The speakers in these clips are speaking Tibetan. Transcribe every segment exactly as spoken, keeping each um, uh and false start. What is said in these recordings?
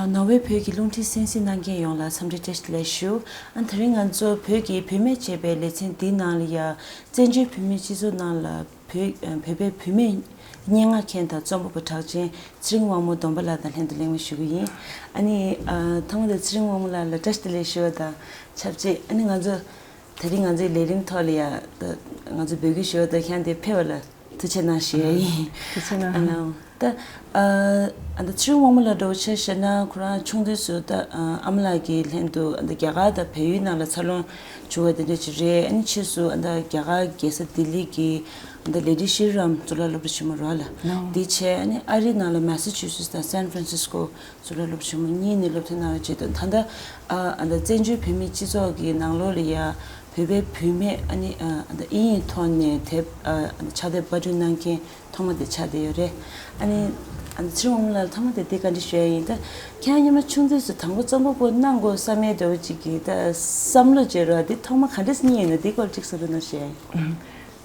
ནོར་ཝེ་བོད་ཀྱི་རླུང་འཕྲིན་གསན་གཟིགས་གནང་མཁན་ཡོངས་ལ་འཚམས་འདྲི་བཀྲ་ཤིས་བདེ་ལེགས་ཞུ། ཨ་ནི་དེ་རིང་ང་ཚོ་བོད་ཀྱི་བུད་མེད་ཅེས་པའི་ལེ་ཚན་འདིའི་ནང་ལ་ཡ། བཙན་བྱོལ་བོད་མིའི་སྤྱི་ཚོགས་ནང་ལ་བོད་བོད་པའི་བུད་མེད་སྙན་ངག་མཁན་དང་རྩོམ་པ་པོ་གྲགས་ཅན་ཚེ་རིང་དབང་མོ་སྡོམ་པ་ལགས་དང་ལྷན་དུ་གླེང་མོལ་ཞུ་གི་ཡིན། ཨ་ནི་ཨ། ཐོག་མ་དེ་ཚེ་རིང་དབང་མོ་ལགས་ལ་བཀྲ་ཤིས་བདེ་ལེགས་ཞུ་བ་དང་ཆབས་ཅིག་ཨ་ནི་ང་ཚོ་དེ་རིང་ང་ཚོའི་ལས་རིམ་ཐོག་ལ་ཡ། ད་ང་ཚོ་འབོད་སྐུལ་ཞུ་བ་དང་ཁྱེད་དེ་ཕེབས་པ་ལ་ཐུགས་རྗེ་གནང་ཞུ་ཡ་ཡིན། ཐུགས་རྗེ་གནང་། ཨ་ནི་ད་ཨ། ཨ་ད་ཚེ་རིང་དབང་མོ་ལགས་འདྲ་བོ་ཆ་བཞག་ན་ཁོ་རང་ཆུང་དུས་སུ་ད་ཨ་ཨ་མ་ལགས་ཀྱི་ལྷན་དུ་ཨ་ད་རྒྱ་གར་དང་བལ་ཡུལ་ནང་ལ་འཚར་ལོངས་བྱུང་བ་དེ་འདྲ་ཅིག་རེད། ཨ་ནི་ཕྱིས་སུ་ཨ་ད་རྒྱ་གར་རྒྱལ་ས་ལྡི་ལི་གི་ཨ་ད་ལེ་ཌི་ཤྲི་རམ་གཙུག་ལག་སློབ་གྲྭ་ཆེན་མོ་རོ་ལ་ནོ། དེ་བྱས། ཨ་ནི་ཨ་རིའི་ནང་ལ་མེ་སི་ཆུ་སེ་ཊི་དང་སན་ཧྥ་རན་སིས་ཀོ་གཙུག་ལག་སློབ་གྲྭ་ཆེན་མོ་གཉིས་ནས་སློབ་ཐོན་གནང་བའི་རྗེས་སུ་ད་ལྟ་ཨ་ཨ་ད་བཙན་བྱོལ་བོད་མིའི་སྤྱི་ཚོགས་ཀྱི་ནང་ལོགས་ལ་ཡ་བོད་པའི་བུད་མེད་ཨ་ནི་ཨ་ཨ་ད་དབྱིན་ཡིག་ཐོག་ནས་དེབ་ཨ་ཨ་ད་ཕྱག་དེབ་པར་སྐྲུན་གནང་མཁན་ཐོག་མ་དེ་ཆགས་བསྡད་ཡོད་རེད། ཨ་ནི་ཨ་ད་ཚེ་རིང་དབང་མོ་ལགས་ཐོག་མ་དེ་འདི་བཀའ་འདྲི་ཞུ་ཡ་ཡིན། ད་ཁྱེད་རང་སྔོན་མ་ཆུང་དུས་སུ་དང་པོ་རྩོམ་པ་པོ་གནང་དགོས་བསམ་ཡས་འདྲ་བོ་ཅིག་གི་ད་བསམ་བློ་བྱེད་རོགས་འདི་ཐོག་མ་ག་འདྲས་རྙེད་ཡིན་ན་འདི་སྐོར་ཅིག་གསལ་པོ་གནང་ཞུ་ཡ་ཡིན།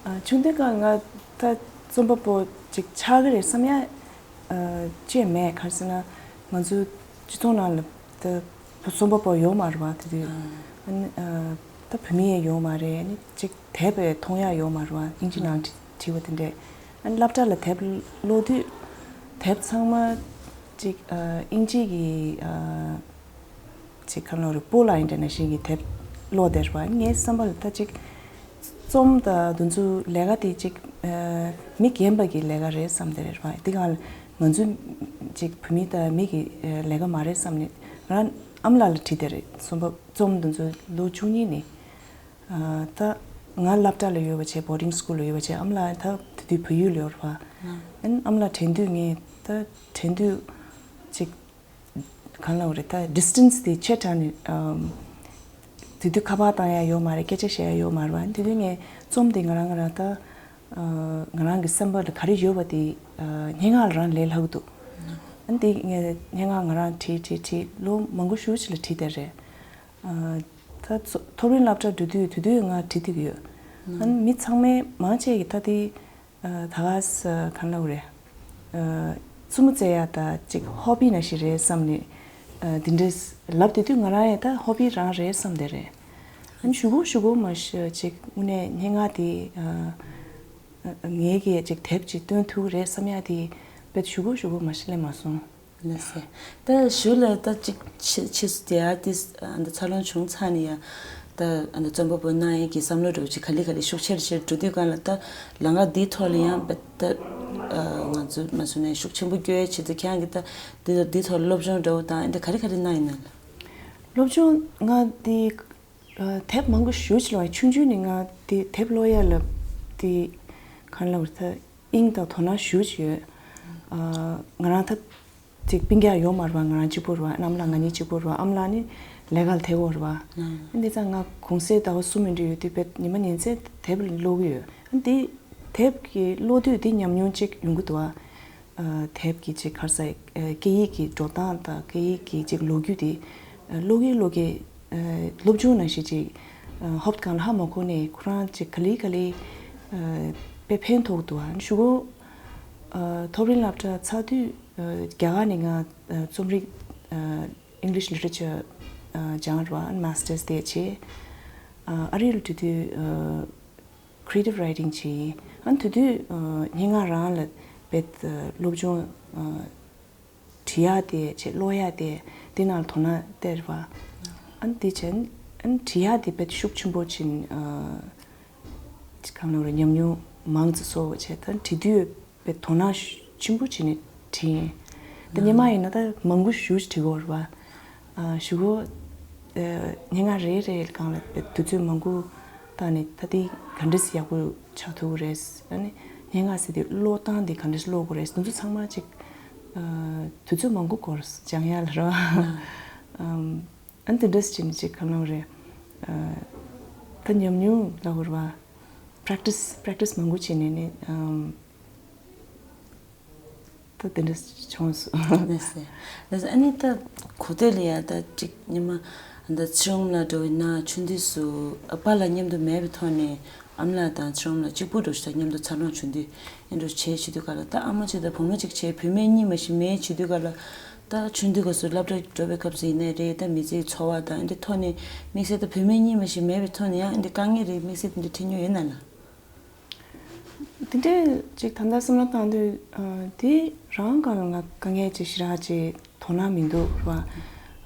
ཨ་ཆུང་དུས་སྒང་ང་ད་རྩོམ་པ་པོ་ཅིག་ཆགས་ཀྱི་རེད་བསམ་ཡ་ཨ་ཅེས་མེད། ག་རེ་ཟེར་ན་ང་ཚོའི་སྤྱི་ཚོགས་ནང་ལ་ད་རྩོམ་པ་པོ་ཡོད་མ་རེད་བ། དེ་དུས་ཨ་ནི་ཨ་ད་བུད་མེད་ཡང་ཡོད་མ་རེད། ཨ་ནི་ཅིག་དེབ་བས་མཐོང་ཡ་ཡོད་མ་རེད་བ། དབྱིན་ཇི་ནང་བྲི་བྲིས་པ་དེ་འདྲས། ཨ་ནི་སློབ་གྲྭ་ལ་དེབ་ཀློག་དུས་དེབ་ཚང་མ་ཅིག་ཨ་དབྱིན་ཇི་གི་ཨ་ཅིག་ག་ལོ་རེ་པོ་ལ་ཡིན་འདྲ་ན་ཞིག་གི་དེབ་ཀློག་བསྡད་རེད་བ། ངའི་བསམ་པ་ལ་ད་ཅིག་རྩོམ་དང་དེ་ཚོ་ལས་ཀ་དེ་ཅིག་ཨ་མི་རྒན་པ་གི་ལས་ཀ་རེད་བསམ་བསྡད་རེད་བ། དེ་གང་ང་ཚོ་ཅིག་བུད་མེད་དང་མི་གི་ཨ་ལས་ཀ་མ་རེད་བསམ་ནས་ང་རང་ཨ་མ་ལགས་ལ་བྲིས་བསྡད་རེད། རྩོམ་པ་རྩོམ་དེ་ཚོ་ལོ་བཅུ་གཉིས་ནས་ཨ་ད་ང་སློབ་གྲྭ་ལ་ཡོད་པ་བྱས་བོར་ཌིང་སི་ཀུལ་ལ་ཡོད་པ་བྱས་ཨ་མ་ལགས་ད་དེ་དུས་བལ་ཡུལ་ལ་ཡོད་རེད་བ། ཨ་ནི་ཨ་མ་ལགས་དྲན་དུས་ངས་ད་དྲན་དུས་ཅིག་གང་ལབ་དགོས་རེད། ད་ཌི་སི་ཊན་སི་དེ་ཆེ་དྲགས་ནས་ཨམ། དེ་དུས་ཁ་པར་བཏང་ཡ་ཡོད་མ་རེད། སྐད་ཆ་བཤད་ཡ་ཡོད་མ་རེད་བ། དེ་དུས་ངས་རྩོམ་དེ་ང་རང་ང་རང་ད་ཨ་ང་རང་གི་བསམ་པ་ལ་ག་རེ་ཡོད་པ་དེ་ཨ་སྙན་ངག་ལ་རང་ལས་སླ་གི་འདུག་ཨ་ནི་དེ་ངས་སྙན་ངག་ང་རང་བྲིས་བྲིས་བྲིས་ལོ་མང་པོ་ཞེ་ཅིག་ལ་བྲིས་བསྡད་རེད། ཨ་ད་མཐོ་རིམ་སློབ་གྲྭ་འགྲོ་དུས་དེ་དུས་ང་བྲིས་བསྡད་ཀྱི་ཡོད། ཨ་ནི་མི་ཚང་མས་མང་ཆེ་གིས་ད་དེ་ཨ་ད་ག་ས་གང་ལབ་དགོས་རེད། ཨ་རྩེད་མོ་རྩེ་ཡ་ད་ཅིག་ཧོ་བི་ནང་བཞིན་རེད་བསམ་ནས་ཨ་དེ་འདྲས་ལབ་བསྡད་དུས་ང་རང་ཡང་ད་ཧོ་བི་རང་རེད་བསམ་བསྡད་རེད། ཨ་ནི་གཞུག་གུ་གཞུག་གུ་མ་གཞི་ཅིག་དངོས་གནས་སྙན་ངག་དེ་ཨ་ཨ་ངས་ཀྱིས་ཅིག་དེབ་ཅིག་སྟོན་ཐུབ་ཀྱི་རེད་བསམ་ཡ་དེ་དཔེ་གཞུག་གུ་གཞུག་གུ་མ་གཞི་སླེབས་མ་སོང་། ལགས་སེ། ད་གཞུག་ལ་ད་ཅིག་ཕྱི་ཕྱིས་སུ་དེ་ཨར་ཊིསི་ཨ་འདི་འཚར་ལོངས་བྱུང་ཚར་ནས་ཡ། ད་ཨ་འདི་རྩོམ་པ་པོ་གནང་ཡས་ཀྱི་བསམ་བློ་འདྲ་བོ་ཅིག་ག་ལེ་ག་ལེ་ཤུགས་ཆེ་རུ་ཆེ་རུ་འགྲོ་དུས་སྒང་ལ་ད་ལམ་ཁ་འདིའི་ཐོག་ལ་ཡང་ད་ཨ་ང་ཚོ་མ་སུ་ནས་ཤུགས་ཆེན་པོ་སྐྱོད་ཡས་ཆེད་དུ་ཁྱེད་རང་གིས་ད་འདི་འདི་ཐོག་ལ་སློབ་སྦྱོང་འདྲ་བོ་དང་ཨ་འདི་ག་རེ་ག་རེ་གནང་ཡིན་ན་ལ། སློབ་སྦྱོང་ང་འདི་ཨ་དེབ་མང་པོ་ཞེ་ཅིག་ཀློག་ཡ། ཆུང་ཆུང་ནས་ང་དེ་དེབ་ཀློག་ཡ་ལ་དེ་གང་ལབ་དགོས་རེད། ད་དབྱིངས་དང་དོ་སྣང་ཞེ་ཅིག་ཡོད། ཨ་ང་རང་ད་ཅིག་སྤུན་ཀྱག་ཡོད་མ་རེད་བ། ང་རང་གཅིག་པོ་རེད་བ། ཨ་ནི་ཨ་མ་ལགས་ང་གཉིས་གཅིག་པོ་རེད་བ། ཨ་མ་ལགས་ནི་ལས་ཀ་ལ་ཐད་ཀྱི་ཡོད་རེད་བ། ཨ་འདི་ཙང་ང་གུང་སེང་ཟླ་བ་གསུམ་མིན་འགྲོ་ཡོད་དུས་དཔེ་ཉི་མ་ཉིན་མཚན་དེབ་ཀློག་གི་ཡོད། ཨ་འདི་དེབ་ཀྱི་ཀློག་དུས་འདི་ཉམས་མྱོང་ཅིག་ཡོང་གི་འདུག་བ། ཨ་དེབ་ཀྱི་ཅིག་ག་རེ་ཟེར། ཨ་སྐད་ཡིག་གི་འགྲོ་སྟངས་དང་སྐད་ཡིག་གི་ཅིག་ལོ་རྒྱུས་དེ་ཨ་ཀློག་གིན་ཀློག་གིན་ཨ་སློབ་སྦྱོང་ནང་བཞིན་ཅིག་ཨ་ཧོབ་སྒང་ལ་ཧ་མ་གོ་ནས་ཁོ་རང་ཅིག་ག་ལེ་ག་ལེ་ཨ་དཔེ་ཕན་ཐོགས་འདུག་ཨ་ནི་གཞུག་གུ་ཨ་མཐོ་རིམ་སློབ་གྲྭ་ཚར་དུས་ཨ་རྒྱ་གར་ནས་ང་ཨ་རྩོམ་རིག་ཨ་English Literature ཨ་སྦྱངས་རེད་བ། ཨ་ནི་Masters དེ་བྱས། ཨ་ཨ་རི་ལ་འགྲོ་དུས་ཨ་Creative Writing བྱས། ཨ་ནི་དེ་དུས་ཨ་སྙན་ངག་རང་ལ་དཔེ་ཨ་སློབ་སྦྱོང་ཨ་བྲི་ཡག་དེ་བྱས། ཀློག་ཡག་དེ་དེ་ནང་ལ་དོ་སྣང་སྟེར་བ། ཨ་ནི་དེ་བྱས་ཨ་ནི་བྲི་ཡག་དེ་དཔེ་ཤུགས་ཆེན་པོ་ཕྱིན། ཨ་གང་ལབ་རེད། ཉམས་མྱོང་མང་ཙམ་ཚོར་བ་བྱས། ད་བྲི་དུས་དཔེ་དོ་སྣང་ཆེན་པོ་བྱས་ནས་བྲིས་ཡིན། ད་སྔོན་མ་ཡིན་ན་ད་མང་པོ་ཞེ་ཅིག་བྲི་དགོས་རེད་བ། ཨ་གཞུག་གུ་ཨ་སྙན་ངག་རེ་རེ་སྒང་ལ་དུས་ཚོད་མང་པོ་བཏང་ནས་ད་དེ་ག་འདྲས་ཡག་པོ་ཆགས་ཐུབ་ཀྱི་རེད། ཨ་ནི་སྙན་ངག་ཟེར་དུས་ཀློག་སྟངས་དེ་ག་འདྲས་ཀློག་དགོས་རེད། དེ་ཚོ་ཚང་མ་ཅིག་ཨ་དུས་ཚོད་མང་པོ་འགོར། སྦྱང་ཡག་ལ་རེད་བ། ཨམ་ཨ་ནི་དེ་འདྲས་བྱས་ནས་ཅིག་ག་ལབ་རེད། ཨ་ད་ཉམས་མྱོང་ལབ་དགོས་རེད་བ། Practice practice མང་པོ་བྱས་ནས་ནི་ཨམ། ད་དེ་འདྲ་བྱུང་སོང་། ལགས་སེ། ལགས་སེ། ཨ་ནི་ད་གོ་ཐོས་ལ་ཡ་ད་ཅིག་སྔོན་མ་ད་ཚེ་རིང་ལགས་འདྲ་བོ་ཡིན་ན་ཆུང་དུས་སུ་ཨ་ཕ་ལགས་མཉམ་དུ་མེད་པའི་ཐོག་ནས་ཨ་མ་ལགས་དང་ཚེ་རིང་ལགས་གཅིག་པུ་འདྲ་བོ་ཞིག་དང་མཉམ་དུ་འཚར་ལོངས་བྱུང་དུས་ཨེ་འདྲ་བྱས་བྱེད་དུས་ག་ལ་ད་ཨ་མ་གཅིག་དང་བུ་མོ་གཅིག་བྱས་བུད་མེད་གཉིས་མ་གཞི་མེད་བྱེད་དུས་ག་ལ། ད་ཆུང་དུས་སྐབས་སུ་སློབ་གྲྭ་འགྲོ་བའི་སྐབས་སུ་ཡིན་ནའི་རེད། ད་མི་ཚེའི་འཚོ་བ་དང་འདི་ཐོག་ནས་དམིགས་བསལ་ད་བུད་མེད་གཉིས་མ་ཞིག་མེད་པའི་ཐོག་ནས་ཡང་འདི་དཀའ་ངལ་རེད། དམིགས་བསལ་དེ་འདྲ་འཕྲད་མྱོང་ཡོད་ན་ལ། དེ་འདྲས་ཅིག་ད་ལྟ་བསམ་བློ་བཏང་དུས་ཨ། དེ་རང་སྒང་ལ་ང་དཀའ་ངལ་ཅིག་ཞེ་དྲག་ཅིག་དོ་སྣང་མི་འདུག་ར།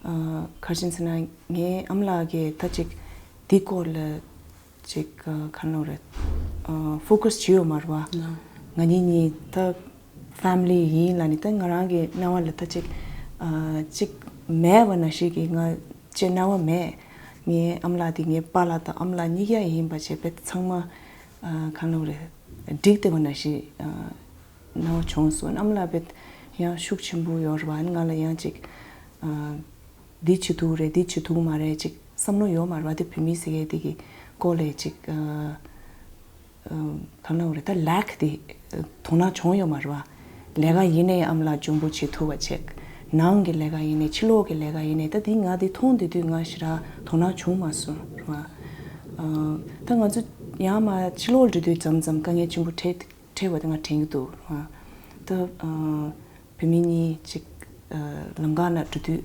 ཨ། ག་རེ་ཡིན་ཟེར་ན་ངའི་ཨ་མ་ལགས་ཀྱིས་ད་ཅིག་དེ་སྐོར་ལ་ཅིག་ཨ། ག་རེ་ལབ་རེད། ཨ། ཕོ་ཀས་བྱས་ཡོད་མ་རེད་པ། ང་གཉིས་གཉིས་ད་ཕེ་མི་ལི་ཡིན་ལབ་ནས་ད་ང་རང་གི་རྣ་བ་ལ་ད་ཅིག་ཨ། ཅིག་མེད་པ་ནང་བཞིན་གྱི་ང་ཅིག་རྣ་བ་མེད། ངའི་ཨ་མ་ལགས་དེ་ངའི་པཱ་ལགས་དང་ཨ་མ་ལགས་གཉིས་ཀ་ཡིན་པ་བྱས་པས་ཚང་མ་ཨ། ག་རེ་ལབ་རེད། འགྲིག་བསྡད་པ་ནང་བཞིན་ཨ། སྣང་བ་བྱུང་སོང་། ཨ་མ་ལགས་དཔེ་ཡང་ཤུགས་ཆེན་པོ་ཡོད་རེད་པ། ང་ལ་ཡང་ཅིག་ཨ། འདི་བྱེད་ཐུབ་རེད། འདི་བྱེད་ཐུབ་མ་རེད་ཅིག་བསམ་བློ་ཡོད་མ་རེད་པ། དེ་བུད་མེད་ཟེར་མཁན་དེ་གི་སྐོར་ལ་ཅིག་ཨ། ཨ། ག་རེ་ལབ་རེད། ད་ལེག་དེ་དོ་སྣང་བྱུང་ཡོད་མ་རེད་པ། ལས་ཀ་ཡིན་ནའི་ཨ་མ་ལགས་མགྱོགས་པོ་བྱེད་ཐུབ་པ་བྱེད། ནང་གི་ལས་ཀ་ཡིན་ནའི་ཕྱི་ལོགས་ཀྱི་ལས་ཀ་ཡིན་ནའི་ད་དེ་ང་དེ་མཐོང་བསྡད་དུས་ང་ཞེ་དྲག་དོ་སྣང་བྱུང་མ་སོང་རེད་པ། ཨ། ད་ང་ཚོ་ཡང་མ་ཕྱི་ལོགས་འགྲོ་དུས་མཚམས་མཚམས་དཀའ་ངལ་ཆེན་པོ་འཕྲད་འཕྲད་པ་དེ་ང་དྲན་གྱི་འདུག་ར། ད་ཨ། བུད་མེད་གཉིས་ཅིག་ཨ། ལམ་ཁ་ན་འགྲོ་དུས་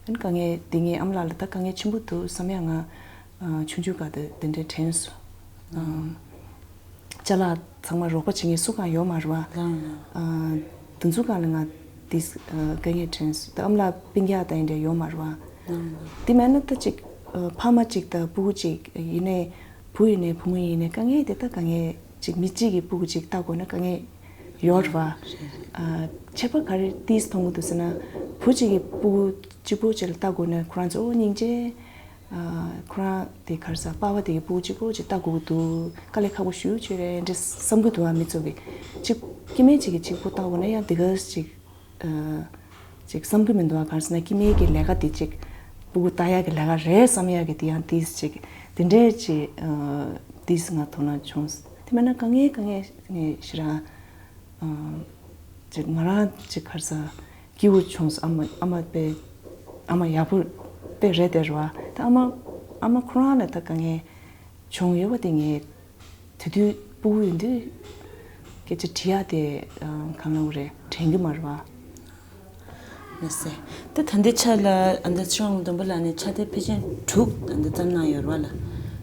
ཨ་ནི་དཀའ་ངལ་དེ་ངའི་ཨ་མ་ལགས་ལ་ད་དཀའ་ངལ་ཆེན་པོ་འདུག་བསམ་ཡ་ང་ཨ། ཆུང་ཆུང་སྐབས་དེ་དེ་འདྲའི་དྲན་སོང་། ཨ། ཅ་ལག་ཚང་མ་རོགས་པ་བྱེད་མཁན་སུ་གང་ཡོད་མ་རེད་པ། ཨ། དེ་ཚོ་སྒང་ལ་ང་དེ་ཨ། དཀའ་ངལ་དྲན་སོང་། ད་ཨ་མ་ལགས་སྤུན་ཀྱག་དང་འདྲ་ཡོད་མ་རེད་པ། དེ་མེད་ན་ད་ཅིག་ཨ། ཕ་མ་གཅིག་དང་སྤུ་གུ་གཅིག་ཡིན་ནའི་བུ་ཡིན་ནའི་བུ་མོ་ཡིན་ནའི་དཀའ་ངལ་དེ་ད་དཀའ་ངལ་ཅིག་མི་གཅིག་གིས་སྤུ་གུ་གཅིག་ལྟ་དགོས་ན་དཀའ་ངལ་ཡོད་རེད་པ། ཨ། ཁྱད་པར་ག་རེ་ཏིས་མཐོང་གི་འདུག་ཟེར་ན། བུ་གཅིག་གིས་སྤུ་གུ་གཅིག་པོ་གཅིག་ལ་ལྟ་དགོས་ན་ཁོ་རང་ཚོ་ཨོ་སྙིང་རྗེ། ཨ། ཁོ་རང་དེ་ག་རེ་ཟ་པ་ཕ་དེ་གིས་སྤུ་གུ་གཅིག་པོ་གཅིག་ལྟ་དགོས་ཀྱི་འདུག་དཀའ་ལས་ཁག་པོ་ཞེ་པོ་ཅིག་རེད་འདྲ་བསམ་གྱི་འདུག་ཨ། མི་ཚོ་གིས་གཅིག་སྐྱེ་དམན་གཅིག་གིས་གཅིག་པོ་ལྟ་དགོས་ན་ཡང་དེ་ག་ཅིག་ཨ། ཅིག་བསམ་གྱི་མི་འདུག་ཨ། ག་རེ་ཟེར་ན་སྐྱེ་དམན་གྱི་ལས་ཀ་དེ་ཅིག་སྤུ་གུ་ལྟ་ཡག་གི་ལས་ཀ་རེད་བསམ་ཡག་གི་དེ་ཡང་ཏིས་ཅིག་དེ་འདྲའི་ཅིག་ཨ། ཏིས་ང་དོ་སྣང་བྱུང་། དེ་མེད་ན་དཀའ་ངལ་དཀའ་ངལ་ངས་ཞེ་དྲག་ཨ། ཅིག་ང་རང་ཅིག་ག་རེ་ཟ་སྐྱིད་པོ་བྱུང་སོང་། ཨ་མ་ཨ་མ་དཔེ་ཨ་མ་ཡག་པོ་དཔེ་རེད་དེ་རེད་པ། ད་ཨ་མ་ཨ་མ་ཁོ་རང་ལ་ད་དཀའ་ངལ་བྱུང་ཡོད་པ་དེ་ངས་དེ་དུས་སྤུ་གུ་ཡིན་དུས་སྐད་ཆ་དྲི་ཡག་དེ་ཨ། གང་ལབ་དགོས་རེད། དྲན་གྱི་མ་རེད་པ། མི་སྲིད། ད་ད་ལྟའི་ཆ་ལ་ཨ། ད་ཚེ་རིང་ལྷུན་པོ་ལགས་ནས་ཕྱག་དེབ་ཕལ་ཆེར་དྲུག་ཨ། ད་བརྩམས་གནང་ཡོད་རེད་པ་ལ།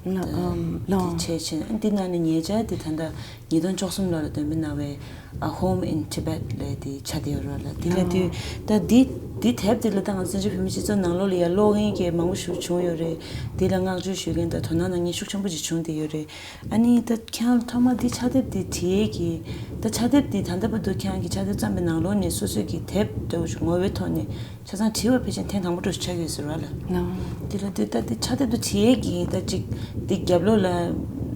ལ་ཨམ་ལ་དེ་བྱས་ཕྱིན་ཨ། འདི་ནང་ནས་ཉེ་ཆར་དེ་ད་ལྟ་ཉིས་སྟོང་བཅུ་གསུམ་ལོ་ལ་འདོན་སྤེལ་གནང་བའི་ཨ། Home in Tibet ལབ་དེ་ཕྱག་དེབ་ཡོད་རེད་པ་ལ། དེ་ལ་དེ་ད་འདི་འདི་དེབ་དེ་ལ་ད་ང་ཚོ་བཙན་བྱོལ་བོད་མིའི་སྤྱི་ཚོགས་ནང་ལོགས་ལ་ཡ་ཀློག་མཁན་གྱི་མང་པོ་ཞིག་བྱུང་ཡོད་རེད། དེ་ལ་བསྔགས་བརྗོད་ཞུ་མཁན་དང་དོ་སྣང་གནང་མཁན་ཤུགས་ཆེན་པོ་ཅིག་བྱུང་བསྡད་ཡོད་རེད། ཨ་ནི་ད་ཁྱེད་རང་ཐོག་མར་འདི་ཕྱག་དེབ་འདི་བྲིས་ཀྱི། ད་ཕྱག་དེབ་འདི་ད་ལྟ་བར་དུ་ཁྱེད་རང་གིས་ཕྱག་དེབ་བརྩམས་པའི་ནང་ལོགས་ནས་སོ་སོའི་གི་དེབ་འདྲ་བོ་ཞིག་ངོ་བོའི་ཐོག་ནས་ཆ་ཚང་བྲིས་པ་ཕལ་ཆེར་ཐེངས་དང་པོ་འདྲ་བོ་ཞིག་ཆགས་ཀྱི་ཡོད་ཟེར་བ་ལ། ནའོ། འདི་ལ་འདི་ད་འདི་ཕྱག་དེབ་འདི་བྲིས་ཀྱི་ད་ཅིག་འདི་རྒྱབ་ལོགས་ལ་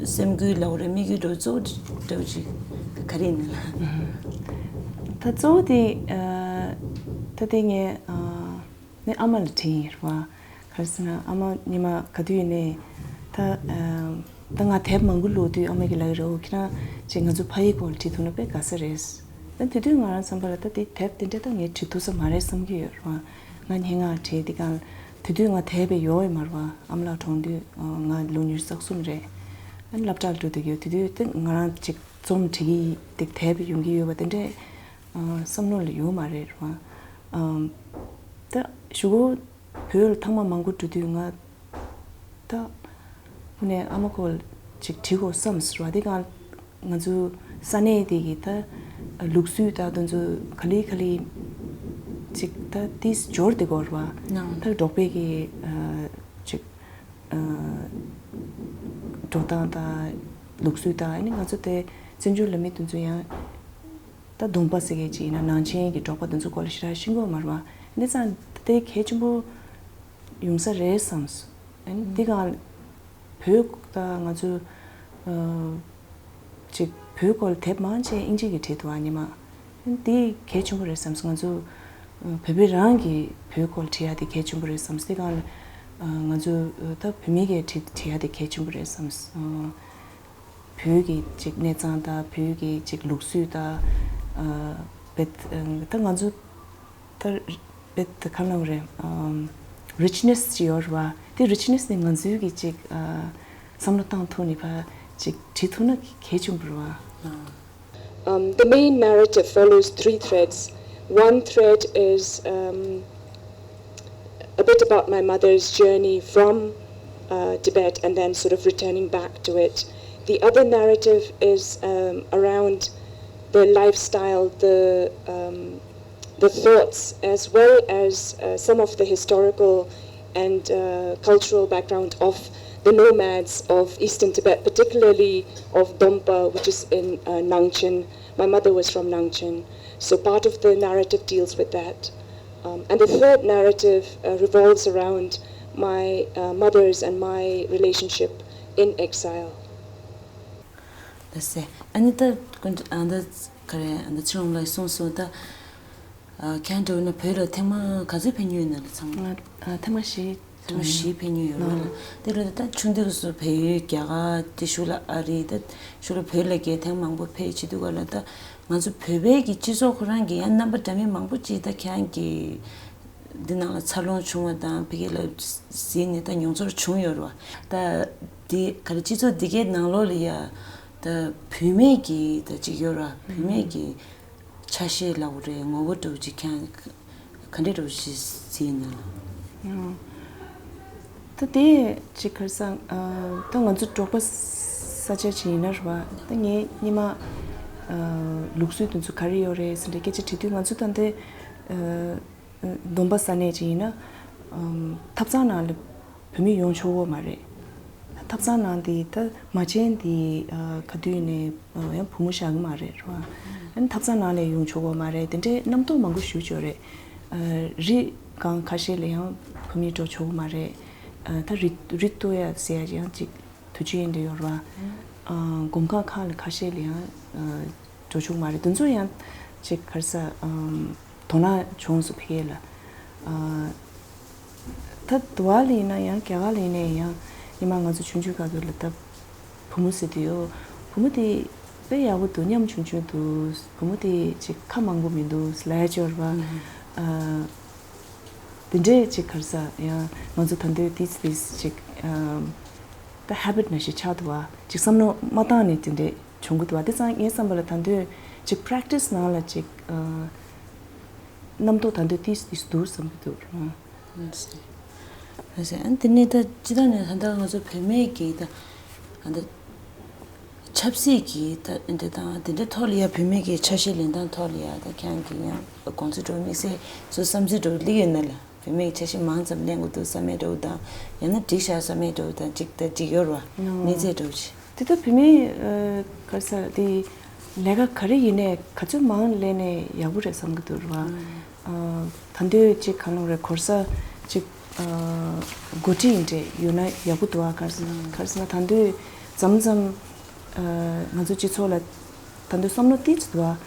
སེམས་འགུལ་ལབ་དགོས་རེད། དམིགས་ཡུལ་འདྲ་བོ་གཙོ་བོ་འདྲ་བོ་ཅིག་ག་རེ་ཡིན་ན་ལ། ད་གཙོ་བོ་དེ་ཨ། ད་དེ་ངས་ཨ། ནི་ཨ་མ་ལ་དྲན་ཡིན་རེད་པ། ག་རེ་ཟེར་ན་ཨ་མ་ཉི་མ་ག་དུས་ཡིན་ནའི་ད་ཨ། ད་ང་དེབ་མང་པོ་ཀློག་དུས་ཨ་མ་གིས་ལབ་ཀྱི་རེད། འོ་ཁྱེད་རང་ཅིག་ང་ཚོ་ཕ་ཡུལ་སྐོར་ལ་བྲིས་ཐུབ་ན་དཔེ་དགའ་ས་རེད། ད་དེ་དུས་ང་རང་བསམ་པ་ལ་ད་དེ་དེབ་དེ་འདྲ་ད་ངས་བྲིས་ཐུབ་ས་མ་རེད་བསམ་གྱི་ཡོད་རེད་པ། ང་སྙན་ངག་བྲིས་དེ་གང་དེ་དུས་ང་དེབ་དཔེ་ཡོད་ཡོད་མ་རེད་པ། ཨ་མ་ལགས་གྲོངས་དུས་ང་ལོ་ཉི་ཤུ་རྩ་གསུམ་རེད། ཨ་ནི་སློབ་གྲྭ་ལ་འགྲོ་དུས་ཡོད། དེ་དུས་ད་ང་རང་ཅིག་རྩོམ་བྲིས་ཀྱི་ཡིན་དེ་དེབ་ཡོང་གི་ཡོད་པ་དེ་འདྲ་ཨ། བསམ་བློ་ལ་ཡོད་མ་རེད་རེད་པ། ཨམ། ད་གཞུག་གུ་བོད་ལ་ཐེངས་མ་མང་པོ་འགྲོ་དུས་ང་ད་དངོས་གནས་ཨ་མ་སྐོར་ཅིག་བྲིས་དགོས་བསམས་རེད་པ། དེ་གང་ང་ཚོ་ས་གནས་དེ་གི་ད་ལུགས་སྲོལ་ད་དེ་ཚོ་ག་ལེ་ག་ལེ་ཅིག་ད་དེ་འབྱོར་བསྡད་ཀྱི་ཡོད་རེད་པ། ནའོ། ད་འབྲོག་པའི་གི་ཨ། ཅིག་ཨ། འགྲོ་སྟངས་དང་ལུགས་སྲོལ་དང་ཨ་ནི་ང་ཚོ་དེ་བཙན་བྱོལ་ལ་མི་དེ་ཚོ་ཡང་ད་གདོང་པ་ཟེར་མཁན་ཅིག་ཡིན་ན་ནང་ཆེན་གྱི་འབྲོག་པ་དེ་ཚོ་སྐོར་ལ་ཞེ་དྲག་ཤེས་ཀྱི་ཡོད་མ་རེད་པ། ཨ་ནི་ཙང་དེ་གལ་ཆེན་པོ་ཡོང་ས་རེད་བསམས། ཨ་ནི་དེ་གང་བོད་ད་ང་ཚོ་ཨ། ཅིག་བོད་སྐོར་དེབ་མང་ཆེ་དབྱིན་ཇི་གིས་བྲིས་འདུག་ཨ། ཉི་མ་འདི་གལ་ཆེན་པོ་རེད་བསམས། ང་ཚོ་བོད་པའི་རང་གི་བོད་སྐོར་བྲིས་ཡ་དེ་གལ་ཆེན་པོ་རེད་བསམས། དེ་གང་ལ་ང་ཚོ་ད་བོད་མི་གིས་བྲིས་བྲིས་ཡ་དེ་གལ་ཆེན་པོ་རེད་བསམས། བོད་ཀྱི་ཅིག་གནས་ཚང་དང་བོད་ཀྱི་ཅིག་ལུགས་སྲོལ་དང་བེད་ད་ང་ཚོ་ད་རྦད་དེ་ག་ལབ་རེད། ཨམ། རིཆ་ནེས་ཅིག་ཡོད་རེད་པ། དེ་རིཆ་ནེས་དེ་ང་ཚོའི་གི་ཅིག་ཨ། བསམ་བློ་བཏང་ཐུབ་ནས་ཕར་ཅིག་བྲིས་ཐུབ་ན་གལ་ཆེན་པོ་རེད་པ། Um, the main narrative follows three threads. One thread is um, a bit about my mother's journey from uh, Tibet and then sort of returning back to it. The other narrative is um, around the lifestyle, the um, the thoughts, as well as uh, some of the historical and uh, cultural background of the nomads of eastern Tibet, particularly of Dompa, which is in uh, Nangchen. My mother was from Nangchen. So part of the narrative deals with that. Um, and the third narrative uh, revolves around my uh, mother's and my relationship in exile. ལགས་སེ། ཨ་ནི་ད་ཀུན་ཨ་ད་ག་རེ་ཨ་ད་ཚེ་རིང་ལགས་གསུངས་སོང་། ད་ཁྱེད་འགྲོ་ན་བོད་ལ་ཐེངས་མ་ག་ཚོད་ཕེབས་མྱོང་ཡོད་ན་ལ་ཚང་མ། ང་ཨ་ཐེངས་མ་བཞི། ཐེངས་མ་བཞི་ཕེབས་མྱོང་ཡོད་རེད་ལ། དེ་ལ་ད་ཆུང་དུས་སུ་བལ་ཡུལ་རྒྱ་གར་དེ་གཞུག་ལ་ཨ་རི་ད་གཞུག་ལ་བོད་ལ་རྒྱལ་ཐེངས་མང་པོ་ཕེབས་བྱེད་དུས་ག་ལ་ད་ང་ཚོ་བོད་པའི་གི་སྤྱི་ཚོགས་ཁོ་རང་གི་ཡང་རྣམ་པ་འདྲ་མིན་མང་པོ་ཅིག་ད་ཁྱེད་རང་གི་འདི་ནང་ལ་འཚར་ལོངས་བྱུང་བ་དང་ཕ་གི་ལ་གཟིགས་ནས་ད་མྱོང་ཚོར་བྱུང་ཡོད་རེད་བ། ད་འདི་ག་རེ་སྤྱི་ཚོགས་འདི་གའི་ནང་ལོགས་ལ་ཡ་ད་བུད་མེད་ཀྱི་ད་ཅིག་ཡོད་རེད་བ། བུད་མེད་ཀྱི་ཆ་ཤས་ལབ་དགོས་རེད། ངོ་བོ་འདྲ་བོ་ཅིག་ཁྱེད་རང་ག་འདྲ་འདྲ་བོ་ཅིག་གཟིགས་ན། ད་དེ་ཅིག་ག་རེ་ཟེར། ད་ང་ཚོ་འབྲོག་པ་ས་ཆ་ཅིག་ཡིན་ན་རེད་བ། ད་ངས་སྔོན་མ་ལུགས་སྲོལ་དེ་ཚོ་ག་རེ་ཡོད་རེད་ཟེར་འདྲ་སྐད་ཆ་དྲིས་དུས་ང་ཚོ་ད་འདི་སྡོམ་པ་ས་གནས་ཅིག་ཡིན་ན་ཐབ་ཚང་ནང་ལ་བུད་མེད་ཡོང་ཆོག་གི་མ་རེད། ཐབ་ཚང་ནང་དེ་ད་མ་བྱན་དེ་ག་དུས་ནས་ཡང་བུ་མོ་བཞག་གི་མ་རེད་རེད་བ། ཨ་ནི་ཐབ་ཚང་ནང་ལ་ཡོང་ཆོག་གི་མ་རེད། དེ་འདྲའི་རྣམ་རྟོག་མང་པོ་ཞིག་ཡོད་རེད། རི་སྒང་ཁ་ཤས་ལ་ཡང་བུད་མེད་འགྲོ་ཆོག་གི་མ་རེད། ད་རི་རི་གཏོར་ཡ་ཟེར་ཡ་ཡང་ཅིག་དུས་ཚོད་ཡིན་འདྲ་ཡོད་རེད་བ། སྒོམ་ཁང་ཁག་ལ་ཁ་ཤས་ལ་ཡང་འགྲོ་ཆོག་མ་རེད། དེ་ཚོ་ཡང་ཅིག་ག་རེ་ཟེར། དོ་སྣང་བྱུང་སོང་ཕ་གི་ལ། ད་དུ་བ་ལ་ཡིན་ན་ཡང་རྒྱ་གར་ལ་ཡིན་ན་ཡང་ཉི་མ་ང་ཚོ་ཆུང་ཆུང་སྐབས་དུས་ལ་ད་བུ་མོ་ཟེར་དུས་ཡོ། བུ་མོ་དེ་དཔེ་ཡག་པོ་འདུག་སྙོམ་ཆུང་ཆུང་འདུག་བུ་མོ་དེ་ཅིག་ཁ་མང་པོ་མི་འདུག་ལབ་ཡ་ཅིག་ཡོད་རེད་བ། དེ་འདྲས་ཅིག་ག་རེ་ཟེར། ཡང་ང་ཚོ་ད་འདོད་ཏིས་ཏིས་ཅིག་ད་ཧེ་བིཊ་ནང་བཞིན་ཆགས་འདུག་བ། ཅིག་བསམ་བློ་མ་བཏང་ནས་དེ་འདྲས་བྱུང་གི་འདུག་བ། དེ་ཙང་ངའི་བསམ་པ་ལ་ད་འདོད་ཅིག་པ་རེག་ཊིས་ནང་ལ་ཅིག་རྣམ་རྟོག་ད་འདོད་ཏིས་ཏིས་འདུག་བསམ་གྱི་འདུག་ཨ་དེ་ནས་ད་སྤྱི་བཏང་ནས་ད་ལྟ་ང་ཚོ་བུད་མེད་ཀྱི་ད་ད་ཆབ་སྲིད་ཀྱི་ད་འདི་དང་དེ་འདྲའི་ཐོག་ལ་ཡ་བུད་མེད་ཀྱི་ཆ་ཤས་ལེན་སྟངས་ཐོག་ལ་ཡ་ད་ཁྱེད་རང་གི་ཡང་དགོངས་ཚུལ་འདྲ་བོ་དམིགས་བསལ་ཚོ་བསམ་ཚུལ་འདྲ་བོ་སླེབས་ཡོད་ན་ལ། བུད་མེད་ཀྱི་ཆ་ཤས་མང་ཙམ་ལེན་དགོས་འདུག་བསམ་ཡས་འདྲ་བོ་དང་། ཡང་ན་འགྲིག་ཤག་བསམ་ཡས་འདྲ་བོ་དང་གཅིག་ད་འགྲིག་ཡོད་རེད་བ། གནས་ཚད་འདྲ་བོ་ཅིག་དེ་ད་བུད་མེད་ག་རེ་ཟེར་དེ་ལས་ཀ་ག་རེ་ཡིན་ནའི་ག་ཚོད་མང་ལེན་ནའི་ཡག་པོ་རེད་བསམ་གྱི་འདུག་རེད་བ། ད་འདོད་ཅིག་ག་ལོང་རེད། གོ་ས་ཅིག་འགོ་ཁྲིད་ཡིན་འདྲ་ཡོད་ན་ཡག་པོ་འདུག་བ། ག་རེ་ཟེར་ན་ད་འདོད་མཚམས་མཚམས་ང་ཚོ་སྤྱི་ཚོགས་ལ་ད་འདོད་བསམ་བློ་ཏིས་འདུག་བ།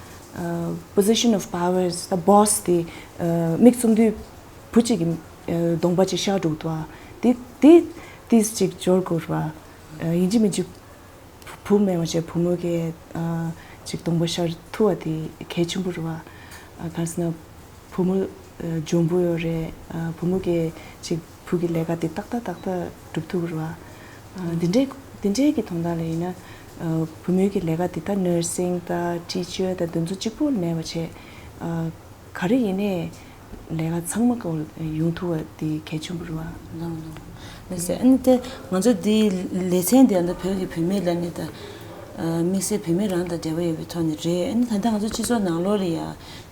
Position of powers ད་བོ་སི་དེ་མིག་བཙུམ་དུས་བུ་གཅིག་གི་གདོང་པ་ཅིག་ཤར་འགྲོ་གི་འདུག་བ། དེ་དེ་ཏིས་ཅིག་འབྱོར་དགོས་རེད་བ། ཡིན་གཅིག་མིན་གཅིག་བུ་མེད་པ་བྱས་བུ་མོ་གི་ཅིག་གདོང་པ་ཤར་ཐུབ་པ་དེ་གལ་ཆེན་པོ་རེད་བ། ག་རེ་ཟེར་ན་བུ་མོ་འཇོན་པོ་ཡོད་རེད། བུ་མོ་གི་ཅིག་བུ་གི་ལས་ཀ་དེ་ཏག་ཏག་ཏག་ཏག་སྒྲུབ་ཐུབ་ཀྱི་རེད་བ། འདི་འདྲའི་འདི་འདྲའི་གི་དོན་དག་ལ་ཡིན་ན་བུ་མོའི་གི་ལས་ཀ་དེ་ད་ནར་སིང་དང་ཊི་ཆར་དང་དེ་ཚོ་གཅིག་པོ་མེད་པ་བྱས། ག་རེ་ཡིན་ནའི་ལས་ཀ་ཚང་མ་སྐོར་ཡོང་ཐུབ་པ་དེ་གལ་ཆེན་པོ་རེད་བ། ལགས་སོ། ལགས་སོ། ཨ་ནི་དེ་ང་ཚོ་འདི་ལེ་ཚན་འདི་ཨ་ནི་བོད་ཀྱི་བུད་མེད་ལ་ནི་ད་དམིགས་བསལ་བུད་མེད་རང་དང་འབྲེལ་བ་ཡོད་པའི་ཐོག་ནས་རེད། ཨ་ནི་ད་ལྟ་ང་ཚོ་སྤྱི་ཚོགས་ནང་ལོགས་ལ་ཡ་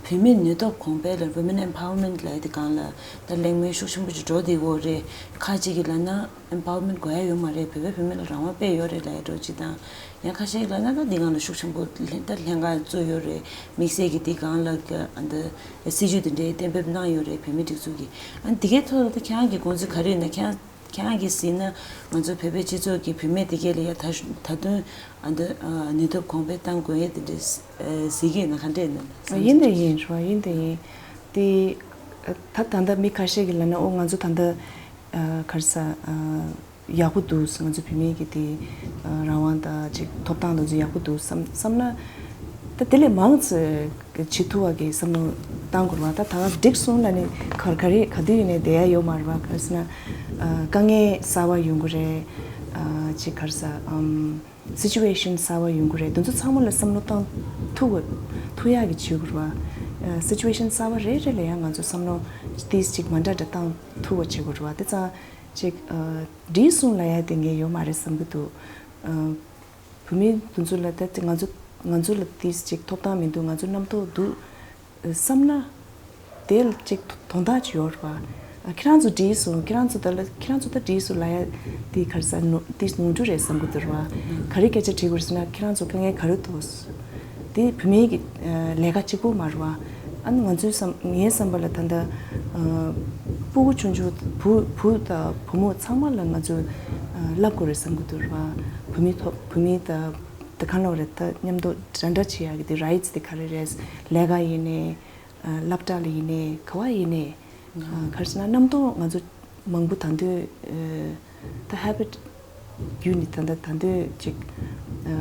བུད་མེད་ནུས་སྟོབས་གོང་འཕེལ་ལ་Women Empowerment ལབ་ཡ་དེ་སྒང་ལ་ད་གླེང་མོལ་ཤུགས་ཆེན་པོ་ཅིག་འགྲོ་བསྡད་ཡོད་རེད། ཁ་ཅིག་གིས་ལབ་ན་Empowerment དགོས་ཡ་ཡོད་མ་རེད། བོད་པའི་བུད་མེད་ལ་རང་དབང་དཔེ་ཡོད་རེད་ལབ་ཡ་འདྲ་ཅིག་དང་། ཡང་ཁ་ཤས་ལ་ན་ད་འདི་སྒང་ལ་ཤུགས་ཆེན་པོ་ལྷན་ད་ལྷན་ཁང་བཙུགས་ཡོད་རེད། དམིགས་བསལ་གྱི་འདི་སྒང་ལ་ཨ་འདི་སྲིད་ཇུས་འདི་འདྲའི་གཏན་འབེབས་གནང་ཡོད་རེད། བུད་མེད་སྒྲིག་འཛུགས་ཀྱིས། ཨ་འདི་གའི་ཐོག་ལ་ད་ཁྱེད་རང་གི་དགོངས་ཚུལ་ག་རེ་ཡིན་ན། ཁྱེད་རང་ཁྱེད་རང་གིས་གཟིགས་ན་ང་ཚོ་བོད་པའི་སྤྱི་ཚོགས་ཀྱི་བུད་མེད་འདི་གས་ལ་ཡ་ད་ད་དུང་ཨ་འདི་ནུས་སྟོབས་གོང་འཕེལ་གཏང་དགོས་ཡས་འདི་འདྲའི་གཟིགས་ཀྱི་ཡོད་ན་ག་འདྲས་ཡིན་ན། ཡིན་དེ་ཡིན་རོ་ཡིན་དེ་ཡིན། དེ་ད་ད་ལྟ་མི་ཁ་ཤས་ཀྱིས་ལབ་ན་ཨོ་ང་ཚོ་ད་ལྟ་ག་རེ་ཟེར། ཡག་པོ་འདུག་ང་ཚོ་བུད་མེད་ཀྱི་དེ་རང་དབང་དང་ཅིག་ཐོབ་ཐང་དེ་ཚོ་ཡག་པོ་འདུག་བསམ་བསམ་ན། ད་དེ་ལས་མང་ཙམ་བྱེད་ཐུབ་པ་གི་བསམ་བློ་བཏང་དགོས་རེད་བ། ད་ད་ག་འགྲིག་སོང་ལབ་ནས་ག་ག་རེ་ག་དུས་ཡིན་ནའི་བསྡད་ཡ་ཡོད་མ་རེད་བ། ག་རེ་ཟེར་ན་དཀའ་ངལ་གསར་བ་ཡོང་གི་རེད། ཅིག་ག་རེ་ཟེར་ཨམ་སི་ཅུ་ཨེ་ཤན་གསར་བ་ཡོང་གི་རེད། དེ་ཚོ་ཚང་མ་ལ་བསམ་བློ་བཏང་ཐུབ་ཐུབ་ཡ་གི་བྱེད་དགོས་རེད་བ། སི་ཅུ་ཝེ་ཤན་གསར་པ་རེ་རེ་ལ་ཡང་ང་ཚོ་བསམ་བློ་ཏིས་ཅིག་མ་འདྲ་འདྲ་བཏང་ཐུབ་པ་བྱེད་དགོས་རེད་བ། དེ་ཙང་ཅིག་ཨ་བྲིས་སོང་ལབ་ཡ་དེ་ངས་ཡོད་མ་རེད་བསམ་གྱི་འདུག་ཨ་བོད་མི་དེ་ཚོ་ལ་ད་ང་ཚོ་ང་ཚོ་ལ་ཏིས་ཅིག་ཐོབ་ཐང་མི་འདུག་ང་ཚོ་རྣམ་རྟོག་འདུག་བསམ་ན། དེ་ལ་ཅིག་དོན་དག་ཅིག་ཡོད་རེད་བ། ཨ་ཁྱེད་རང་ཚོ་བྲིས་སོང་། ཁྱེད་རང་ཚོ་ད་ལ་ཁྱེད་རང་ཚོ་ད་བྲིས་སོང་ལབ་ཡ་དེ་ག་རེ་ཟེར་ནོར་དེ་ནོར་འཁྲུལ་རེད་བསམ་གྱི་འདུག་རེད་བ། ག་རེ་སྐད་ཆ་དྲིས་དགོས་ཟེར་ན་ཁྱེད་རང་ཚོ་དཀའ་ངལ་ག་རེ་འདུག་དེ་བོད་མིའི་གི་ཨ་ལས་ཀ་གཅིག་པོ་མ་རེད་བ། ཨ་ནི་ང་ཚོའི་བསམ་ངའི་བསམ་པ་ལ་ད་ལྟ་ཨ་སྤུ་གུ་ཆུང་ཆུང་བུ་བུ་དང་བུ་མོ་ཚང་མ་ལ་ང་ཚོས་ཨ་བསླབ་དགོས་རེད་བསམ་གྱི་འདུག་རེད་བ། བོད་མི་ཐོག་བོད་མི་དང་ད་གང་ལབ་རེད། ད་མཉམ་དུ་འདྲ་འདྲ་བྱེད་ཡ་གི་དེ་རའིཊ་སི་དེ་ག་རེ་རེད། ལས་ཀ་ཡིན་ནའི། ཨ་སློབ་གྲྭ་ལ་ཡིན་ནའི་ག་བ་ཡིན་ནའི། ཨ་ག་རེ་ཟེར་ན་རྣམ་རྟོག་ང་ཚོ་མང་པོ་ད་དུང་ཨ་ད་ཧེ་བིཊ་བརྒྱུད་ནས་ད་ད་ད་དུང་ཅིག་ཨ་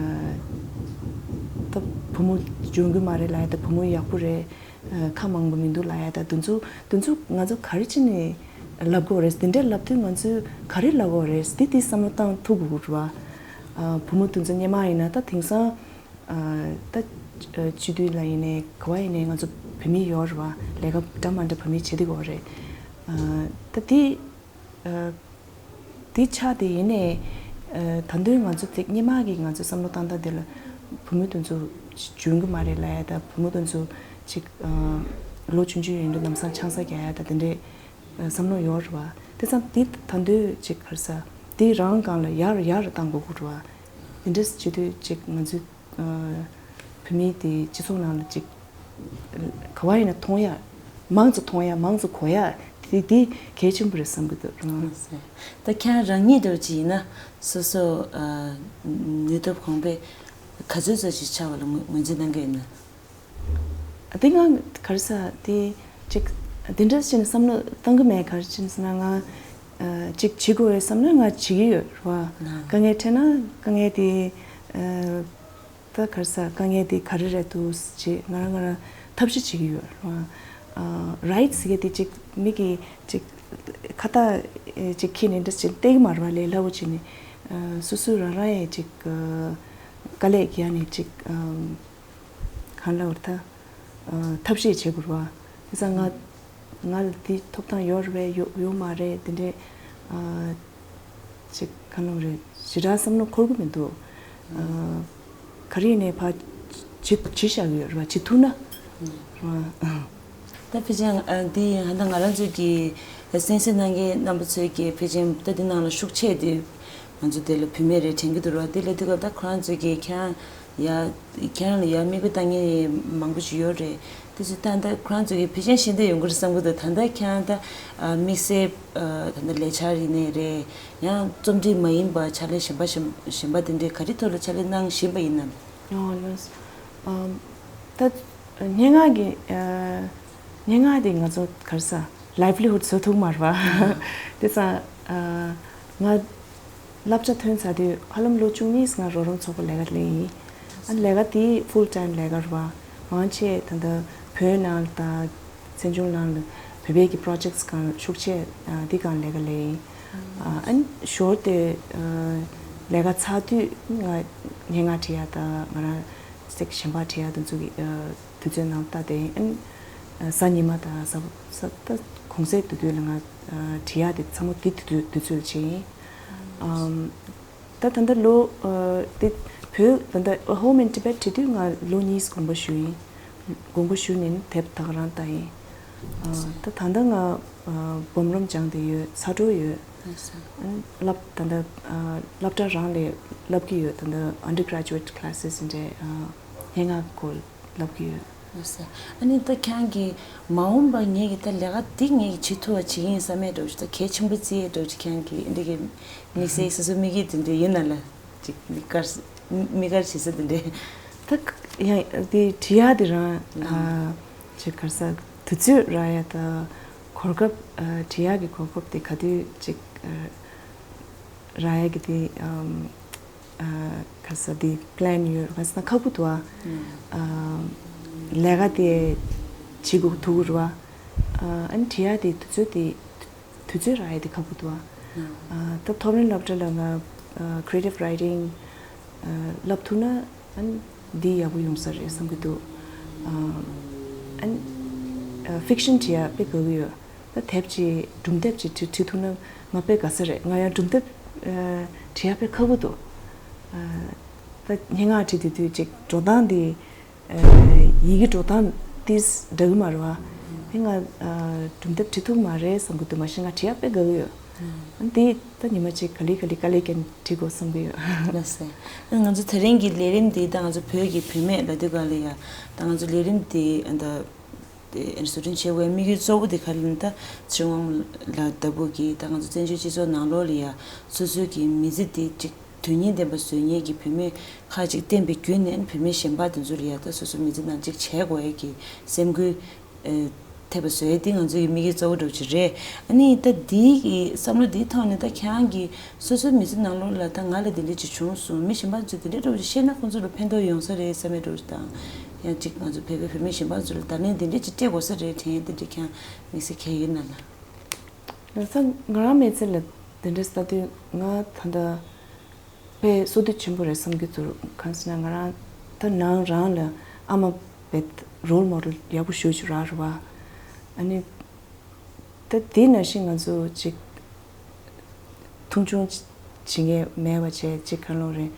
ད་བུ་མོ་འཇོན་གི་མ་རེད་ལབ་ཡ། ད་བུ་མོ་ཡག་པོ་རེད། ཨ་ཁ་མང་པོ་མི་འདུག་ལབ་ཡ། ད་དེ་ཚོ་དེ་ཚོ་ང་ཚོ་ག་རེ་བྱས་ནས་ལབ་དགོས་རེད། དེ་འདྲ་ལབ་དུས་ང་ཚོས་ག་རེ་ལབ་དགོས་རེད། དེ་དེ་བསམ་བློ་བཏང་ཐུབ་དགོས་རེད་བ། ཨ་བུ་མོ་དེ་ཚོ་སྔོན་མ་ཡིན་ན་ད་དེང་སང་ཨ་ད་སྤྱི་འཐུས་ལ་ཡིན་ནའི་ག་བ་ཡིན་ནའི་ང་ཚོ་བོད་མི་ཡོད་རེད་བ། ལས་ཀ་འདྲ་མ་འདྲ་བོད་མི་བྱེད་བསྡད་ཡོད་རེད། ཨ་ད་དེ་ཨ་དེ་ཆ་དེ་ཡིན་ནའི་ཨ་ད་དུང་ང་ཚོ་ཅིག་སྔོན་མ་གི་ང་ཚོ་བསམ་བློ་བཏང་སྟངས་དེ་ལ་བུ་མོ་དེ་ཚོ་འཇོན་གི་མ་རེད་ལབ་ཡ། ད་བུ་མོ་དེ་ཚོ་ཅིག་ཨ་ལོ་ཆུང་ཆུང་ཡིན་དུས་ལམ་སང་ཆང་ས་རྒྱག་ཡ་ད་དེ་འདྲའི་བསམ་བློ་ཡོད་རེད་བ། དེ་ཙང་དེ་ད་དུང་ཅིག་ག་རེ་ཟེར་དེ་རང་སྒང་ལ་ཡར་ཡར་བཏང་དགོས་ཀྱི་རེད་བ། དེ་འདྲ་བྱེད་དུས་ཅིག་ང་ཚོའི་ཨ་བོད་མིའི་དེ་སྤྱི་ཚོགས་ནང་ལ་ཅིག་ག་བ་ཡིན་ན་མཐོང་ཡ། མང་ཙམ་མཐོང་ཡ། མང་ཙམ་གོ་ཡ་དེ་དེ་གལ་ཆེན་པོ་རེད་བསམ་གྱི་འདུག་རང་། ད་ཁྱེད་རང་ཉིད་འདྲ་བོ་ཅིག་ཡིན་ན་སོ་སོ་ཨ་ནུས་སྟོབས་གོང་འཕེལ་ག་ཚོད་ཙམ་ཞིག་ཆགས་པ་ལ་ངོས་ངོས་འཛིན་གནང་གི་ཡོད་ན། དེ་ང་ག་རེ་ཟེར་དེ་ཅིག་དེ་འདྲ་ཞིག་བསམ་བློ་གཏོང་གི་མེད། ག་རེ་བྱས་ཟེར་ན་ང་ཨ་ཅིག་བྱེད་དགོས་རེད་བསམ་ན་ང་བྱེད་ཀྱི་ཡོད་རེད་བ། དཀའ་ངལ་འཕྲད་ན་དཀའ་ངལ་དེ་ཨ་ད་ག་རེ་ཟེར་དཀའ་ངལ་དེ་ག་རེ་རེད་འདུག་ཅེས་ང་རང་ང་རང་ཐབས་ཤེས་བྱེད་ཀྱི་ཡོད་རེད་བ། ཨ་རའིཊ་སི་ཟེར་མཁན་དེ་ཅིག་མི་གིས་ཅིག་ཁ་བཏགས་ཅིག་ཁྱེར་ནས་འདྲ་ཅིག་བལྟས་ཀྱི་མ་རེད་བ། ལས་སླ་བོ་བྱས་ནས་ཨ་སོ་སོ་རང་རང་ཡང་ཅིག་ཨ་དཀའ་ལས་བརྒྱབ་ནས་ཅིག་ཨ། གང་ལབ་རེད་ད། ཨ་ཐབས་ཤེས་བྱེད་དགོས་རེད་བ། དེ་ཙང་ང་ང་ལ་དེ་ཐོབ་ཐང་ཡོད་རེད་པས་ཡོད་ཡོད་མ་རེད་དེ་འདྲས་ཨ་ཅིག་གང་ལབ་རེད། ཞེ་དྲག་བསམ་བློ་འཁོར་གི་མི་འདུག་ཨ་ག་རེ་ཡིན་ནའི་ཕར་བྱེད་བྱེད་བཞག་གི་ཡོད་རེད་བ། བྱེད་ཐུབ་ན་རེད་བ། ད་ཕལ་ཆེར་ཨ་འདི་ཡིན་ཧ་ད་ང་རང་ཚོའི་གི་གསན་གཟིགས་གནང་མཁན་རྣམ་པ་ཚོས་གི་ཕལ་ཆེར་ད་འདི་ནང་ལ་ཤུགས་ཆེ་དེ་ང་ཚོ་དེ་ལ་བུད་མེད་རེད་དྲན་གི་འདུག་ར། དེ་ལ་དུས་སྐབས་ད་ཁོ་རང་ཚོས་གི་ཁྱེད་རང་ཡ་ཁྱེད་རང་ལ་ཡ་མིག་དཔེ་ལྟ་མཁན་མང་པོ་ཞིག་ཡོད་རེད། དེ་ཚོ་ད་ལྟ་ཁོ་རང་ཚོས་གི་ཕལ་ཆེར་ཤེས་འདོད་ཡོང་གི་རེད་བསམ་གི་འདུག་ད་ལྟ་ཁྱེད་རང་ད་དམིགས་བསལ་ད་ལྟ་ལས་འཆར་ཡིན་ནའི་རེད། ཡང་རྩོམ་སྒྲིག་མ་ཡིན་པ་ཕྱག་ལས་གཞན་པ་གཞན་གཞན་པ་དེ་འདྲའི་ག་རེ་ཐོག་ལ་ཕྱག་ལས་གནང་བཞིན་པ་ཡིན་ནམ། ཨོ་ལགས། ཨམ། ད་སྙན་ངག་གི་ཨ་སྙན་ངག་དེ་ང་ཚོ་ག་རེ་ཟེར་ལའིབ་ལི་ཧུད་བཟོ་ཐུབ་མ་རེད་བ། དེ་ཙང་ཨ་ང་སློབ་གྲྭ་ཐོན་ཚར་དུས་ཧ་ལམ་ལོ་བཅུ་གཉིས་ང་རོགས་རམ་ཚོགས་པ་ལས་ཀ་ལས་ཡིན། ཨ་ལས་ཀ་དེ་ཕུལ་ཊའིམ་ལས་ཀ་རེད་བ། མང་ཆེ་ད་ལྟ་བོད་ནང་ལ་དང་། བཙན་བྱོལ་ནང་ལ་བོད་པའི་གི་པྲོ་ཇེག་སྒང་ཤུགས་ཆེ་ཨ་འདི་སྒང་ལས་ཀ་ལས་ཡིན། ཨ་ཨ་ནི་ཞོར་དེ་ཨ་ལས་ཀ་ཚར་དུས་ང་སྙན་ངག་བྲིས་ཡ་དང་ང་རང་ཚིག་གཞན་པ་བྲིས་ཡ་དེ་ཚོ་གི་ཨ་དུས་ཚོད་ནང་ལྟ་དེ་ཨ་ནི་ཨ་གཟའ་ཉི་མ་དང་གཟའ་གཟའ་ད་གུང་སེང་དེ་དུས་ལ་ང་ཨ་བྲིས་ཡ་དེ་ཚང་མ་དེ་དུས་དུས་ཚོད་བྱས་ཡིན། ཨམ། ད་ད་ལྟ་ལོ་ཨ་དེ་བོད་ད་ལྟ་ཨ་ཧོམ་ཨིན་ཊི་བེཊ་བྲིས་དུས་ང་ལོ་གཉིས་དགོངས་པ་ཞུས་ཡིན། དགོངས་པ་ཞུས་ནས་དེབ་ད་ག་རང་ལྟ་ཡིན། ཨ་ད་ད་ལྟ་ང་ཨ་སྦོམ་རམ་སྦྱངས་བསྡད་ཡོད། ཚ་གྲོགས་ཡོད། ཨ་སློབ་ད་ལྟ་ཨ་སློབ་གྲྭ་རང་ལས་བསླབ་ཀྱི་ཡོད། ད་ལྟ་ཨན་ཌར་གྷ་རེ་ཇུ་ཨེཊ་ཀི་ལ་སི་སི་འདྲ་ཨ་སྙན་ངག་སྐོར་བསླབ་ཀྱི་ཡོད། ལགས་སོ། ཨ་ནི་ད་ཁྱེད་ཀྱིས་མ་འོངས་པར་ངེད་ཀྱིས་ད་ལས་ཀ་འདི་ངེད་ཀྱིས་བྱེད་ཐུབ་པ་བྱེད་ཀྱི་ཡིན་བསམ་ཡས་འདྲ་བོ་ཞིག་ད་གལ་ཆེན་པོ་བརྩི་ཡས་འདྲ་བོ་ཞིག་ཁྱེད་ཀྱིས་འདི་གི་དམིགས་བསལ་སོ་སོའི་དམིགས་ཡུལ་དེ་འདྲ་ཡོད་ན་ལ་ཅིག་དམིགས་བཀར་དམིགས་བཀར་བྱེད་ས་དེ་འདྲ། ད་ཡང་དེ་བྲིས་ཡ་དེ་རང་ཨ་ཅིག་ག་རེ་ཟེར་དུས་ཚོད་རག་ཡ་ད་གོ་སྐབས་ཨ་བྲིས་ཡ་གི་གོ་སྐབས་དེ་ག་དུས་ཅིག་ཨ་རག་ཡ་གི་དེ་ཨམ། ཨ་ག་རེ་ཟེར་དེ་པི་ལན་ཡོད་ག་ཟེར་ན་ཁག་པོ་འདུག་ཨ། ཨ་ལས་ཀ་དེ་བྱེད་དགོས་ཐུག་རུ་བ། ཨ་ཨ་ནི་བྲིས་ཡ་དེ་དུས་ཚོད་དེ་དུས་ཚོད་རག་ཡ་དེ་ཁག་པོ་འདུག་ཨ། ཨ་ད་མཐོ་རིམ་སློབ་གྲྭ་ལ་ང་ཨ་creative writing ཨ་བསླབ་ཐུབ་ན་ཨ་ནི་འདི་ཡག་པོ་ཡོང་ས་རེད་བསམ་གྱི་འདུག་ཨ་ ཨ་ནི་ཕིག་ཤན་བྲིས་ཡ་དཔེ་དགའ་གི་ཡོད། ད་དེབ་ཅིག་སྒྲུང་དེབ་ཅིག་བྲིས་བྲིས་ཐུབ་ན་ང་དཔེ་དགའ་ས་རེད། ང་ཡང་སྒྲུང་དེབ་བྲིས་ཡ་དཔེ་ཁག་པོ་འདུག་ད་སྙན་ངག་བྲིས་དུས་དུས་ཅིག་འགྲོ་སྟངས་འདི། ཡི་གེ་འགྲོ་སྟངས་ཏིས་འདྲ་གི་མ་རེད་བ། ཨེ་ང་སྒྲུང་དེབ་བྲིས་ཐུབ་མ་རེད་བསམ་གི་འདུག་མ་གཞི་ང་བྲིས་ཡ་དཔེ་དགའ་གི་ཡོད། ཨ་འདི་ད་ཉི་མ་གཅིག་ག་ལེ་ག་ལེ་དཀའ་ལས་ཀྱང་འབྲི་དགོས་བསམ་གི་ཡོད། ལགས་སེ། ང་ཚོ་དེ་རིང་གི་ལས་རིམ་འདི་ད་ང་ཚོ་བོད་ཀྱི་བུད་མེད་ལབ་དུས་ག་ལ་ཡ། ད་ང་ཚོ་ལས་རིམ་འདི་ད་བཟོ་སྐྲུན་བྱེད་དགོས་དམིགས་ཡུལ་གཙོ་བོ་འདི་ག་ལ་ད་ཚེ་རིང་དབང་མོ་ལགས་ལྟ་བུ་གི་ད་ང་ཚོ་བཙན་བྱོལ་སྤྱི་ཚོགས་ནང་ལོགས་ལ་ཡ་སོ་སོའི་གི་མི་ཚེ་འདི་གཅིག་དོན་སྙིང་ལྡན་པ་བཟོ་མཁན་གྱི་བུད་མེད་ཁག་ཅིག་བསྟེན་པའི་བརྒྱུད་ནས་བུད་མེད་གཞན་པ་དེ་ཚོ་ལ་ཡ་ད་སོ་སོ་མི་ཚེ་ནང་གཅིག་བྱེད་དགོས་ཡས་ཀྱི་སེམས་འགུལ་ཐེབས་པ་བཟོ་ཡས་འདི་ང་ཚོའི་དམིགས་ཡུལ་གཙོ་བོ་འདྲ་བོ་ཅིག་རེད། ཨ་ནི་ད་འདིའི་གི་བསམ་བློ་འདིའི་ཐོག་ནས་ད་ཁྱེད་རང་གི་སོ་སོའི་མི་ཚེ་ནང་ལོགས་ལ་ད་ང་ལ་འདི་འདྲ་ཅིག་བྱུང་སོང་། མི་གཞན་པ་ཚོས་འདི་འདྲ་འདྲ་བོ་ཅིག་ཤེས་ན་ཁོང་ཚོ་ལ་ཕན་ཐོགས་ཡོང་ས་རེད་བསམ་ཡས་འདྲ་བོ་ཅིག་དང་། ཡང་གཅིག་ང་ཚོ་བོད་པའི་བུད་མེད་གཞན་པ་ཚོ་ལ་ད་ལན་འདི་འདྲ་ཅིག་སྤྲད་དགོས་ས་རེད་དྲན་ཡས་འདི་འདྲ་ཁྱེད་རང་དམིགས་བསལ་གང་ཡོད་ན་ལ། ལགས་སོ། ང་རང་མི་ཚེ་ལ་དེ་འདྲ་ལྟ་དུས་ང་ད་ལྟ་དཔེ་བསོད་བདེ་ཆེན་པོ་རེད་བསམ་གྱི་འདུག་གང་ཟེར་ན་ང་རང་ད་ནང་རང་ལ་ཨ་མ་དཔེ་རོལ་མོ་ཌེལ་ཡག་པོ་ཞེ་པོ་ཅིག་རག་རེད་བ། ཨ་ནི་ད་དེ་ནང་བཞིན་ང་ཚོ་ཅིག་མཐོང་ཆུང་བྱེད་མཁན་མེད་པ་བྱས་ཅིག་གང་ལོག་རེད།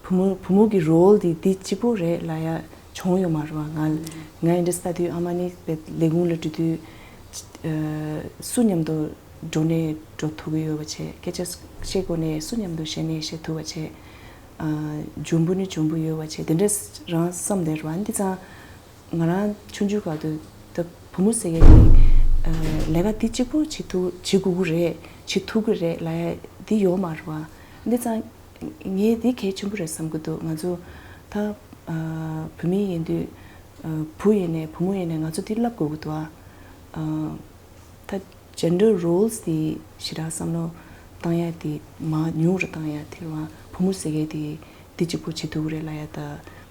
བུ་མོ་བུ་མོ་གི་རོལ་དེ་འདི་གཅིག་པོ་རེད་ལབ་ཡ་བྱུང་ཡོད་མ་རེད་བ། ང་ང་ཡི་འདྲ་ལྟ་དུས་ཨ་མ་ནི་དཔེ་ལས་ཁུངས་ལ་འགྲོ་དུས། ཨ་སུ་མཉམ་དུ་འགྲོ་ནས་འགྲོ་ཐུབ་ཀྱི་ཡོད་པ་བྱས། སྐད་ཆ་བཤད་དགོས་ནས་སུ་མཉམ་དུ་བཤད་ནས་བཤད་ཐུབ་པ་བྱས། ཨ་འཇོན་པོ་ནི་འཇོན་པོ་ཡོད་པ་བྱས་དེ་འདྲ་རང་བསམ་བསྡད་རེད་བ། འདི་ཚང་ང་རང་ཆུང་ཆུང་སྐབས་དུ་ད་བུ་མོ་ཟེར་མཁན་དེ་ཨ་ལས་ཀ་འདི་གཅིག་པོ་བྱེད་ཐུབ་བྱེད་དགོས་ཀྱི་རེད། བྱེད་ཐུབ་ཀྱི་རེད་ལབ་ཡ་འདི་ཡོད་མ་རེད་བ། འདི་ཚང་ངས་འདི་གལ་ཆེན་པོ་རེད་བསམ་གྱི་འདུག་ང་ཚོ་ད་ཨ་བུད་མེད་ཡིན་དུས་ཨ་བུ་ཡིན་ནས་བུ་མོ་ཡིན་ནས་ང་ཚོ་འདི་བསླབ་དགོས་ཀྱི་འདུག་ཨ། ཨ། ད་ཇེན་ཌར་རོལ་སི་དེ་ཞེ་དྲག་བསམ་བློ་བཏང་ཡ་དེ་མ་ཉུང་རུ་བཏང་ཡ་དེ་རེད་བ། བུ་མོ་ཟེར་མཁན་དེ་དེ་གཅིག་པོ་བྱེད་ཐུབ་ཀྱི་རེད་ལབ་ཡ། ད་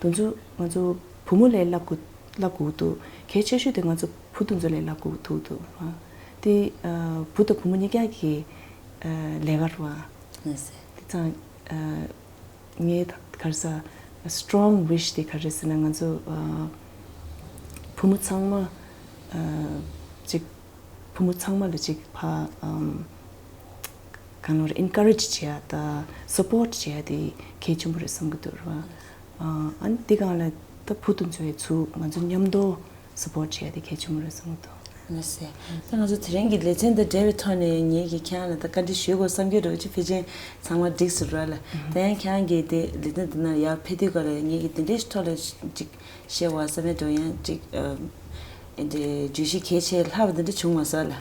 དེ་ཚོ་ང་ཚོ་བུ་མོ་ལས་བསླབ་དགོས་བསླབ་དགོས་འདུག་གལ་ཆེ་ཤོས་དེ་ང་ཚོ་བུ་དེ་ཚོ་ལས་བསླབ་དགོས་འདུག་འདུག་ར། དེ་ཨ་བུ་དང་བུ་མོ་གཉིས་ཀ་གི་ཨ་ལས་ཀ་རེད་བ། ལགས་སེ། དེ་ཚང་ཨ་ངའི་ད་ག་རེ་ཟ་སི་ཊོང་ཝིཤ་དེ་ག་རེ་ཟེར་ན་ང་ཚོ་ཨ་བུ་མོ་ཚང་མ་ཨ་ཅིག་བུ་མོ་ཚང་མ་ལ་ཅིག་ཕ་ཨམ་གང་ལོར་ཨིན་ཀ་རེཇ་བྱེད་ཡ་དང་སབ་པོརཊ་བྱེད་ཡ་དེ་གལ་ཆེན་པོ་རེད་བསམ་གྱི་འདུག་ར། ཨ་ཨ་ནི་དེ་སྒང་ལ་ད་བུ་དེ་ཚོའི་ཚུར་ང་ཚོ་མཉམ་དུ་སབ་པོརཊ་བྱེད་ཡ་དེ་གལ་ཆེན་པོ་རེད་བསམ་གྱི་འདུག་ལགས་སེ། ད་ང་ཚོ་དེ་རིང་གི་ལེ་ཚན་དང་འབྲེལ་བའི་ཐོག་ནས་ངེད་ཀྱིས་ཁྱེད་རང་ལ་ད་བཀའ་འདྲི་ཞུ་དགོས་བསམ་གྱི་འདུག་ཅིག་ཕལ་ཆེར་ཚང་མ་འགྲིག་ཟེར་ར་ལ། ད་ཡང་ཁྱེད་རང་གིས་དེ་ལེ་ཚན་དེ་ནང་ཡར་ཕེབས་དུས་ག་ལ་ངེད་ཀྱིས་དེ་འདྲའི་ཐོག་ལ་ཅིག་བཤད་པ་བསམ་ཡས་འགྲོ་ཡང་ཅིག་ཨ་འདི་བརྗོད་གཞི་གལ་ཆེ་ལྷག་པ་དེ་འདྲ་བྱུང་མ་སོང་ལ།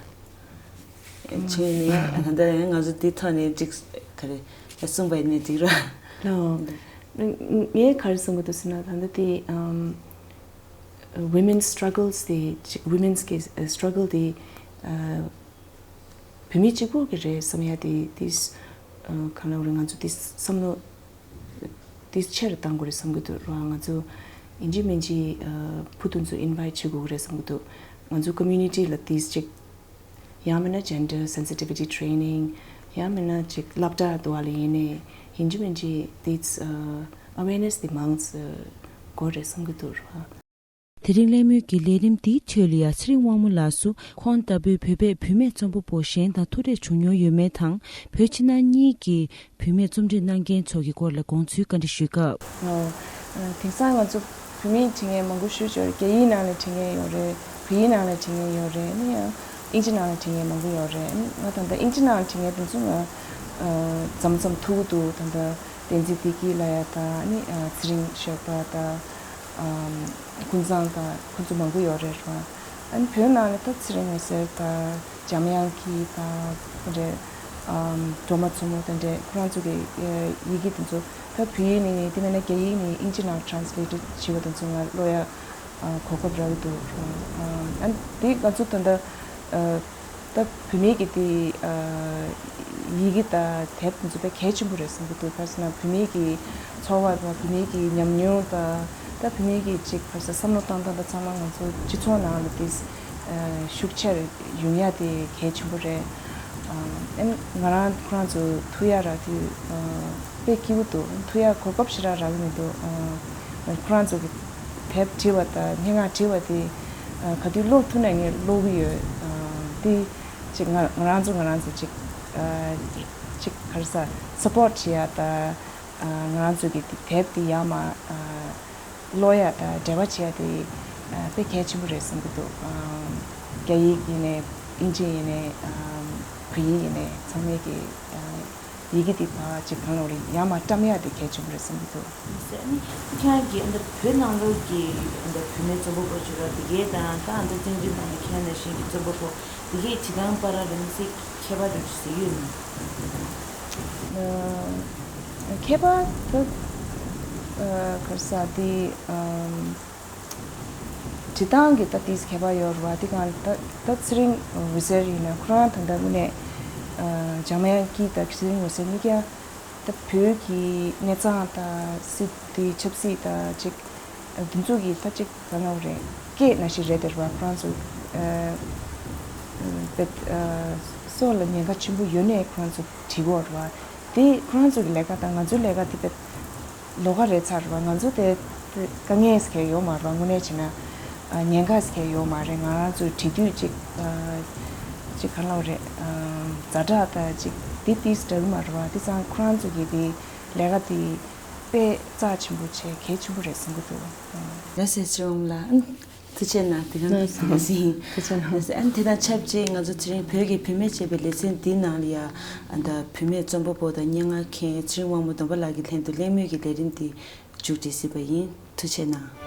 བྱུང་ནས་ད་ལྟ་ཡང་ང་ཚོ་འདི་ཐོག་ནས་ཅིག་ག་རེ་གསུངས་པ་ཡིན་ནའི་འགྲིག་ར། ལགས། ངས་ག་རེ་གསུང་གི་འདུག་ཟེར་ན་ད་ལྟ་དེ་ཨམ། Women's struggles དེ་women's གི་struggle དེ་བུད་མེད་གཅིག་པོ་གི་རེད་བསམ་ཡ་དེ་དེ་གང་ལ་རེད། ང་ཚོ་དེ་བསམ་བློ་དེ་ཆེ་རུ་གཏང་དགོས་རེད་བསམ་གི་འདུག་ར། ང་ཚོ་ཡིན་གཅིག་མིན་གཅིག་བུ་དེ་ཚོ་ཨིན་ཝའེ་ཊི་བྱེད་དགོས་རེད་བསམ་གི་འདུག་ང་ཚོ་ཀོ་མུ་ནི་ཊི་ལ་དེ་ཅིག་ཡང་མིན་ན་gender sensitivity training ཡང་མིན་ན་ཅིག་སློབ་གྲྭ་དུ་བ་ལ་ཡིན་ནའི་ཡིན་གཅིག་མིན་གཅིག་དེ་awareness དེ་མང་ཙམ་དགོས་རེད་བསམ་གི་འདུག་ར། དེ་རིང་གླེང་མོལ་གྱི་ལས་རིམ་འདིའི་ཁྲོད་ལ་ཡ་ཚེ་རིང་དབང་མོ་ལགས་སུ་ཁོང་ལྟ་བུའི་བོད་པའི་བུད་མེད་རྩོམ་པ་པོ་གཞན་དང་ཐུག་འཕྲད་བྱུང་མྱོང་ཡོད་མེད་དང་བོད་ཕྱི་ནང་གཉིས་ཀྱི་བུད་མེད་རྩོམ་སྒྲིག་གནང་མཁན་ཚོ་གི་སྐོར་ལ་དགོངས་ཚུལ་བཀའ་འདྲི་ཞུས་སྐབས། ཨོ། དེང་སང་ང་ཚོ་བུད་མེད་བྲིས་མཁན་མང་པོ་ཞེ་པོ་ཅིག་ཡོད་རེད། རྒྱ་ཡིག་ནང་ལ་བྲིས་མཁན་ཡོད་རེད། བོད་ཡིག་ནང་ལ་བྲིས་མཁན་ཡོད་རེད། ཨ་ནི་ཡང་ཨིན་ཇི་ནང་ལ་བྲིས་མཁན་མང་པོ་ཡོད་རེད། ཨ་ནི་ང་ད་ལྟ་ཨིན་ཇི་ནང་ལ་བྲིས་མཁན་དེ་ཚོ་ང་མཚམས་མཚམས་ཐུག་གི་འདུག་ད་ལྟ་བསྟན་འཛིན་བདེ་སྐྱིད་ལབ་ཡ་དང་ཨ་ནི་ཚེ་རིང་ཞོགས་པ་དང་། ཨམ། ཀུན་བཟང་དང་ཁོ་ཚོ་མང་པོ་ཡོད་རེད་ར། ཨ་ནི་བོད་ནང་ལ་ད་ཚེ་རིང་འོད་ཟེར་དང་འཇམ་དབྱངས་སྐྱིད་དང་དེ་འདྲས། ཨམ། སྒྲོལ་མ་མཚོ་མོ་དེ་འདྲས་ཁོ་རང་ཚོ་གི་ཡི་གེ་དེ་ཚོ་ད་བོད་ཡིག་ནས་དེ་མིན་ན་རྒྱ་ཡིག་ནས་ཨིན་ཇི་ནང་translate བྱས་པ་དེ་ཚོ་ང་ཀློག་ཡ་གོ་སྐབས་རག་གི་འདུག་ར། ཨ་ནི་དེ་ང་ཚོ་ད་ལྟ། ད་བུད་མེད་ཀྱི་དེ་ཡི་གེ་དང་དེབ་དེ་ཚོ་དཔེ་གལ་ཆེན་པོ་རེད་བསམ་གྱི་འདུག་ག་རེ་ཟེར་ན་བུད་མེད་ཀྱི་འཚོ་བ་དང་བུད་མེད་ཀྱི་ཉམས་མྱོང་དང་ད་བུད་མེད་ཀྱི་ཅིག་ག་རེ་ཟེར་བསམ་བློ་གཏོང་སྟངས་དང་ཚང་མ་ང་ཚོ་སྤྱི་ཚོགས་ནང་ལ་དེ་ཤུགས་ཆེར་ཡོང་ཡ་དེ་གལ་ཆེན་པོ་རེད། ཨ་ང་རང་ཁོ་རང་ཚོ་ཐུག་ཡ་རག་དུས་དཔེ་སྐྱིད་པོ་འདུག་ཐུག་ཡ་གོ་སྐབས་ཞེ་དྲག་རག་གི་མི་འདུག་ཁོ་རང་ཚོ་གི་དེབ་བྲིས་པ་དང་སྙན་ངག་བྲིས་པ་དེ་ ག་དུས་ཀློག་ཐུབ་ན་ངས་ཀློག་གི་ཡོད། དེ་ཅིག་ང་ང་རང་ཚོ་ང་རང་ཚོ་ཅིག་ཅིག་ག་རེ་ཟ་སཔོརྚ་བྱེད་ཡ་ད། ང་རང་ཚོ་གི་དེབ་དེ་ཡར་མར་ཀློག་ཡ་དང་འབྲེལ་བ་བྱེད་ཡ་དེ་དཔེ་གལ་ཆེན་པོ་རེད་བསམ་གྱི་འདུག་རྒྱ་ཡིག་ཡིན་ནའི་ཨིན་ཇི་ཡིན་ནའི་བོད་ཡིག་ཡིན་ནའི་ཚང་མས་ཀྱི་ཡི་གེ་དེ་ཕར་ཅིག་གང་ལ་རེད་ཡར་མར་བཀྲམ་ཡ་དེ་གལ་ཆེན་པོ་རེད་བསམ་གྱི་འདུག་ཨ་ནི་ཁྱེད་རང་གིས་ཨ་ནི་བོད་ནང་ལོགས་ཀྱི་ཨ་ནི་བུད་མེད་རྩོམ་པ་པོ་བྱེད་རོགས་དེ་གའི་དང་ད་ཨ་ནི་བཙན་བྱོལ་ནང་ལ་ཁྱེད་རང་ནང་བཞིན་གྱི་རྩོམ་པ་པོ་དེ་གའི་བྱེད་སྟངས་བར་ལ་དམིགས་བསལ་ཁྱད་པར་རེ་ཞིག་ཡོད་ན། ཁྱད་པར་ད་ག་རེ་ཟ་དེ་བྱེད་སྟངས་ཀྱི་ད་ཏིས་ཁྱད་པར་ཡོད་རེད་བ། དེ་གང་ད་ད་ཚེ་རིང་འོད་ཟེར་ཡིན་ན་ཁོ་རང་ད་ལྟ་དངོས་གནས་འཇམ་དབྱངས་སྐྱིད་དང་ཚེ་རིང་འོད་ཟེར་གཉིས་ཀ་ད་བོད་ཀྱི་གནས་སྟངས་དང་སྲིད་དེ་ཆབ་སྲིད་དང་ཅིག་འདི་ཚོ་གི་ད་ཅིག་ག་ལབ་རེད། སྐད་ནང་བཞིན་རེད་དེ་རེད་བ། ཁོ་རང་ཚོ་བེད་སྲོག་ལ་ཉེན་ཁ་ཆེན་པོ་ཡོད་ནའི་ཁོ་རང་ཚོ་བྲིས་གོ་རེད་བ། དེ་ཁོ་རང་ཚོ་གི་ལས་ཀ་དང་ང་ཚོའི་ལས་ཀ་དེ་བེད་ལོགས་ཀ་རེད་ཚར་བ། ང་ཚོ་དེ་དཀའ་ངལ་ཟེར་མཁན་ཡོད་མ་རེད་བ། དངོས་གནས་བྱས་ན་ཉེན་ཁ་ཟེར་མཁན་ཡོད་མ་རེད། ང་རང་ཚོ་བྲིས་དུས་ཅིག་ཅིག་ག་ལབ་རེད། ཛ་དྲག་དང་ཅིག་དེ་ཏིས་འདྲ་གི་མ་རེད་བ། དེ་ཙང་ཁོ་རང་ཚོ་གི་དེ་ལས་ཀ་དེ་དཔེ་རྩ་ཆེན་པོ་བྱས་གལ་ཆེན་པོ་རེད་བསམ་གྱི་འདུག་ལགས་སོ་ཚེ་རིང་ལགས། ཐུགས་རྗེ་གནང་། དེ་གང་ལགས་སོ། ཐུགས་རྗེ་གནང་། ལགས་སོ། ཨ་ནི་དེ་དང་ཆབས་ཅིག་ང་ཚོ་ཚེ་རིང་བོད་ཀྱི་བུད་མེད་ཅེས་པའི་ལེ་ཚན་འདིའི་ནང་ལ་ཡ་ཨ་ད་བུད་མེད་རྩོམ་པ་པོ་དང་སྙན་ངག་མཁན་ཚེ་རིང་དབང་མོ་སྡོམ་པ་ལགས་ཀྱི་ལྷན་དུ་གླེང་མོལ་གྱི་ལས་རིམ་འདི་མཇུག་སྒྲིལ་སྲིད་པ་ཡིན། ཐུགས་རྗེ་གནང་།